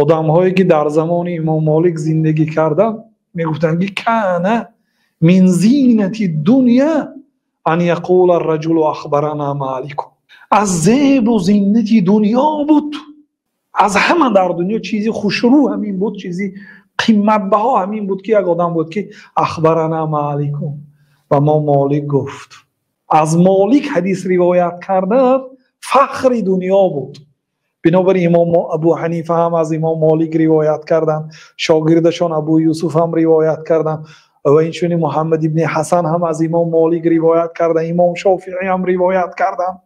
Одамҳое ки дар замони имом Молик зиндагӣ карданд, мегуфтанд ки كان من زينة الدنيا أن يقول الرجل أخبرنا مالك. Аз зебу зинати дунё буд, аз ҳама дар дунё чизи хушрӯ ҳамин буд, чизи қиматбаҳо ҳамин буд, ки як одам буд ки أخبرنا مالك, ба мо Молик гуфт. Аз Молик ҳадис ривоят кардан фахри дунё буд. Бинобар имом Абу Ҳанифа ҳам аз имом Молик ривоят карданд, шогирдашон Абу Юсуф ҳам ривоят карданд ва инчунин Муҳаммад ибни Ҳасан ҳам аз имом Молик ривоят карданд, имом Шофиӣ ҳам ривоят карданд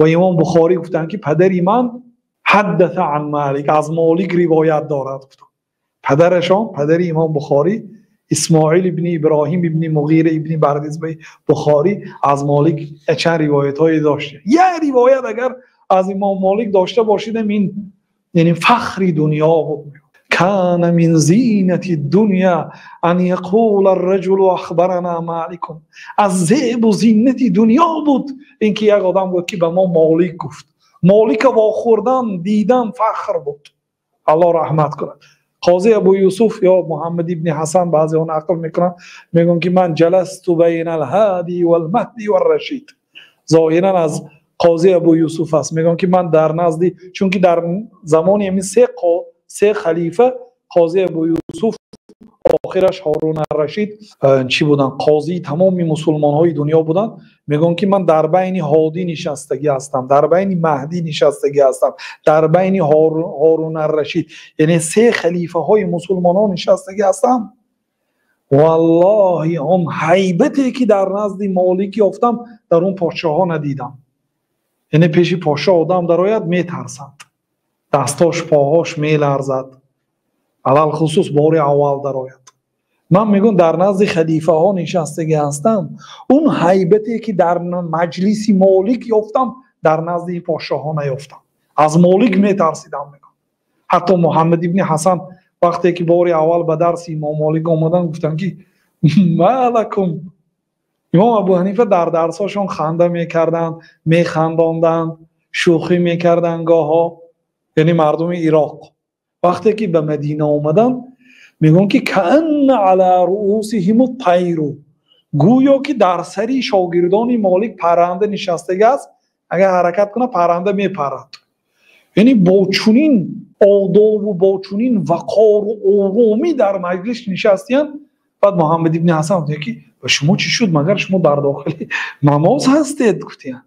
ва имом Бухорӣ гуфтанд, ки падари ман حدث عن مالك, аз Молик ривоят дорад. Падарашон, падари имом Бухорӣ, Исмоил ибни Иброҳим ибни Муғира ибни Бардизбаи Бухорӣ, аз Молик чанд ривоятҳое дошт. Як ривоят агар аз имом Молик дошта бошидам, ин яъне фахри дунё буд. كان من زينة الدنيا أن يقول الرجل أخبرنا مالك. Аз зебу зинати дунё буд инки як одам буд, ки ба мо Молик гуфт. Молика вохӯрдан, дидан фахр буд. Аллоҳ раҳмат кунад. Қози Абу Юсуф ё Муҳаммад ибни Ҳасан, баъзеҳо нақл мекунанд, мегӯянд ки ман جلست بين الهادي والمهدي والرشيد. Зоҳиран аз қози Абу Юсуф аст. Мегӯянд, ки ман дар назди, чунки дар замони ҳамин се халифа қози Абу Юсуф, охираш Ҳорун Рашид, чӣ буданд? Қозии тамоми мусулмонҳои дунё буданд. Мегӯянд, ки ман дар байни Ҳодӣ нишастагӣ ҳастам, дар байни Маҳдӣ нишастагӣ ҳастам, дар байни Ҳорун Рашид, яъне се халифаҳои мусулмонҳо нишастагӣ ҳастам. Валлоҳи, он ҳайбате ки дар назди Молик ёфтам, дар он подшоҳҳо надидам. Яъне пеши подшоҳ одам дарояд, метарсад, дастош, поҳош меларзад, алалхусус бори аввал дарояд. Ман мегӯям, дар назди халифаҳо нишастагӣ ҳастам, он ҳайбате ки дар маҷлиси Молик ёфтам, дар назди подшоҳҳо наёфтам. Аз Молик метарсидам, мегӯям. Ҳатто Муҳаммад ибни Ҳасан вақте ки бори аввал ба дарси имом Молик омаданд, гуфтанд, ки ما لكم. Имом Абу Ҳанифа дар дарсҳошон ханда мекарданд, механдонданд, шӯхӣ мекарданд гоҳҳо, яъне мардуми Ироқ. Вақте ки ба Мадина омаданд, мегӯянд, ки كأن على رءوسهم الطير, гӯё ки дар сари шогирдони Молик парранда нишастагӣ аст, агар ҳаракат кунад, парранда мепарад. Яъне бо чунин одобу бо чунин вақору оромӣ дар маҷлис нишастиянд. Баъд Муҳаммад ибни Ҳасан гуфтанд, ки ба шумо чӣ шуд? Магар шумо дар дохили намоз ҳастед? Гуфтиянд.